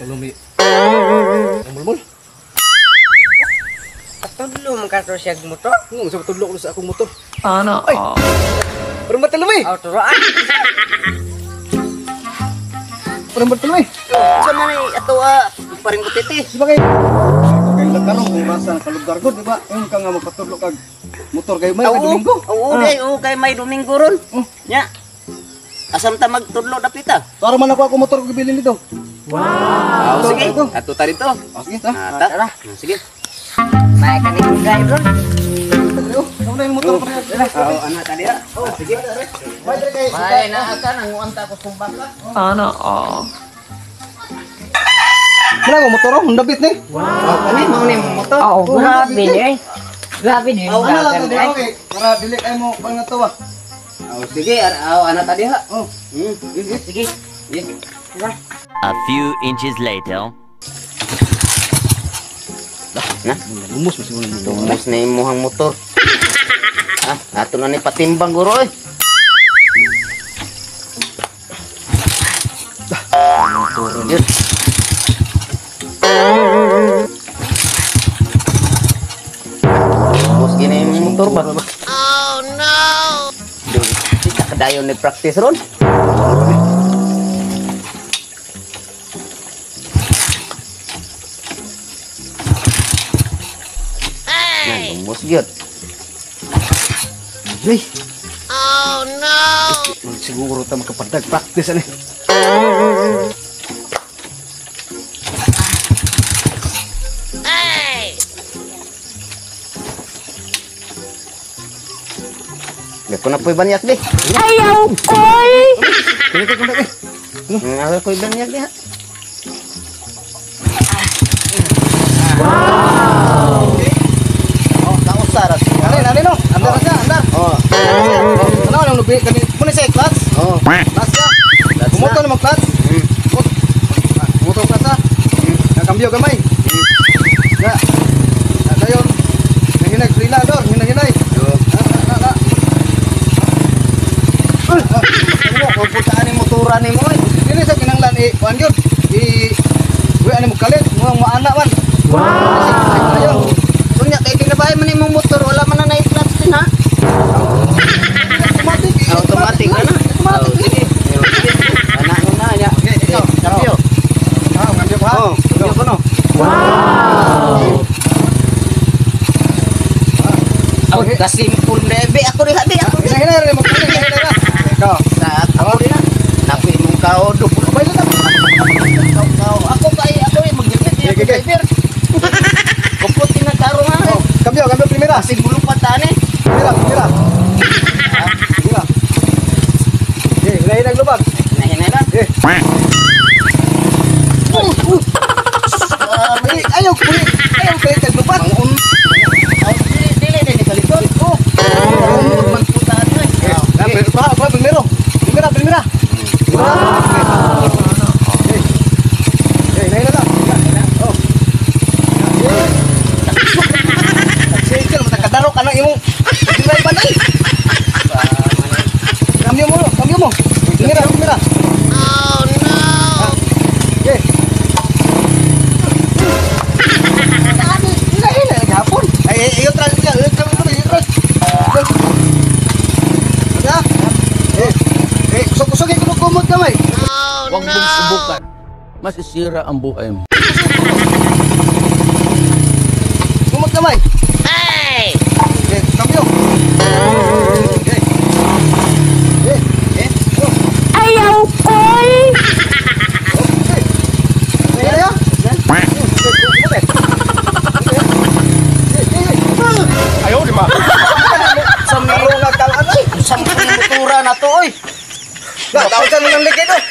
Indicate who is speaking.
Speaker 1: Bartolome. Mulmul.
Speaker 2: Patudlo man ka to siya motor.
Speaker 1: Ngong sa patudlo ko sa akong motor.
Speaker 3: Sana all.
Speaker 1: Parang Bartolome.
Speaker 2: Aw turoan.
Speaker 1: Parang Bartolome.
Speaker 4: Sa man ay ato paring butiti.
Speaker 1: Di ba kay kay karon kung basa ka lugar ko, di ba? Ingon ka nga magpatudlo kag motor kay may Domingo.
Speaker 4: Oo, day, oo kay may Domingo ron.
Speaker 1: Oh.
Speaker 4: Nya. Asam ta magtudlo dapita.
Speaker 1: Para man ako motor ko gibilin dito.
Speaker 4: Wow. Sige,
Speaker 1: Ito.
Speaker 4: ato ta dito.
Speaker 1: Ah, sige, ta.
Speaker 4: Ah, tara. Sige.
Speaker 2: May kaning driver.
Speaker 1: Oh, kamu na yung motor ko.
Speaker 4: Oo, ana ta diha.
Speaker 1: Oh, sige. May dire kay.
Speaker 4: May naa ka nanguan ta ko sumbak ka.
Speaker 3: Sana all.
Speaker 1: Wala ko motor oh, ndabit ni.
Speaker 4: Wow, kani mao ni motor.
Speaker 2: Oo, grabe ni. Grabe ni.
Speaker 1: Ano lang to, okay. Para dili kay mo pang natawa.
Speaker 4: Oh, sige, aw ana ta diha.
Speaker 1: Oh,
Speaker 4: Sige. Sige.
Speaker 5: A few inches later.
Speaker 4: Na,
Speaker 1: Lumos mo siguro nito.
Speaker 4: Lumos na imuhang motor. Ah, ato na ni patimbang guro eh. Motor yun. Lumos gini yung motor ba? Oh no! Di ka kadayon ni practice ron. Lumos gyud.
Speaker 1: Hey. Oh no. Siguro ta makapadag practice ani.
Speaker 4: Ko na po'y banyak di.
Speaker 3: Ayaw koy!
Speaker 1: Kini ko kundak eh.
Speaker 4: Ayaw ko'y banyak di ha. Wow! Oh, kausa ra siya.
Speaker 1: Nani nani no. Andar siya, andar.
Speaker 4: Oh.
Speaker 1: Ano nang lubi kani muna siya clutch.
Speaker 4: Oh.
Speaker 1: Clutch siya. Kumoto na mag-clutch. Kumoto clutch ha. Nakambyo gamay. Na. Na dayon. Nanginag frila dor, hinay-hinay. Na na na.
Speaker 4: Pupuntaan ni motora ni mo eh.
Speaker 1: Dili sa kinanglan eh kuan gyud. I uy ani mo kalit, mo maana man. Wow.
Speaker 4: So nya kay kinabahay man imong motor wala man na na-clutch din ha.
Speaker 1: Automatic. Eh,
Speaker 4: Automatic na na.
Speaker 1: Automatic.
Speaker 4: Oh, sige. Sige. Ana mo na nya.
Speaker 1: Okay, ikaw.
Speaker 4: Cambio.
Speaker 1: Ah, cambio ko ha.
Speaker 4: Oh, cambio ko no. Wow. Oh, kasimpol bebe ako rin habi ako.
Speaker 1: Hinay-hinay rin mo. Hinay-hinay ra. Ikaw.
Speaker 4: Sa ako rin ha. Napi mong kao dupo.
Speaker 1: Abay lang.
Speaker 4: Kao ako kay ako rin maglipit niya
Speaker 1: Sige, sige.
Speaker 4: driver. Kupot na karo nga.
Speaker 1: Oh, cambio, cambio primera.
Speaker 4: Kasi gulupat tani.
Speaker 1: Primera, primera. Primera. Okay, hinay-hinay lubag.
Speaker 4: Hinay lang.
Speaker 1: Okay. Ay, ayaw kulit. Ayaw kulit ang lubag.
Speaker 4: Ay, dili dili kalikot.
Speaker 1: Oh.
Speaker 4: Magputaan mo eh.
Speaker 1: Okay. Pa, pa, primero. Primera, primera. Wow. Okay. Okay, hinay na lang. Oh. Sige, matakadaro ka ng imong drive ba ay? Cambio mo, cambio mo. Primera, primera. Oh no. Okay. Hinay, hinay, naghapon. Ay, ay, ayaw, tras, ayaw, tras, ayaw, tras. Ya. Eh, eh, kusog-kusog, eh, kumot kamay.
Speaker 6: Huwag mong subukan. Masisira ang buhay mo.
Speaker 1: Kumot kamay. Hey! Okay, cambio. Okay. Okay. Okay. Go.
Speaker 3: Ayaw koy!
Speaker 1: Okay. Okay, ya? Okay, kumot eh. Okay. Okay, okay.
Speaker 6: Ayaw, di ba?
Speaker 4: Sa
Speaker 1: Karoon nga kang ano eh.
Speaker 4: Sampung motora na to oy.
Speaker 1: Lah, tawag sa nang ligid oh.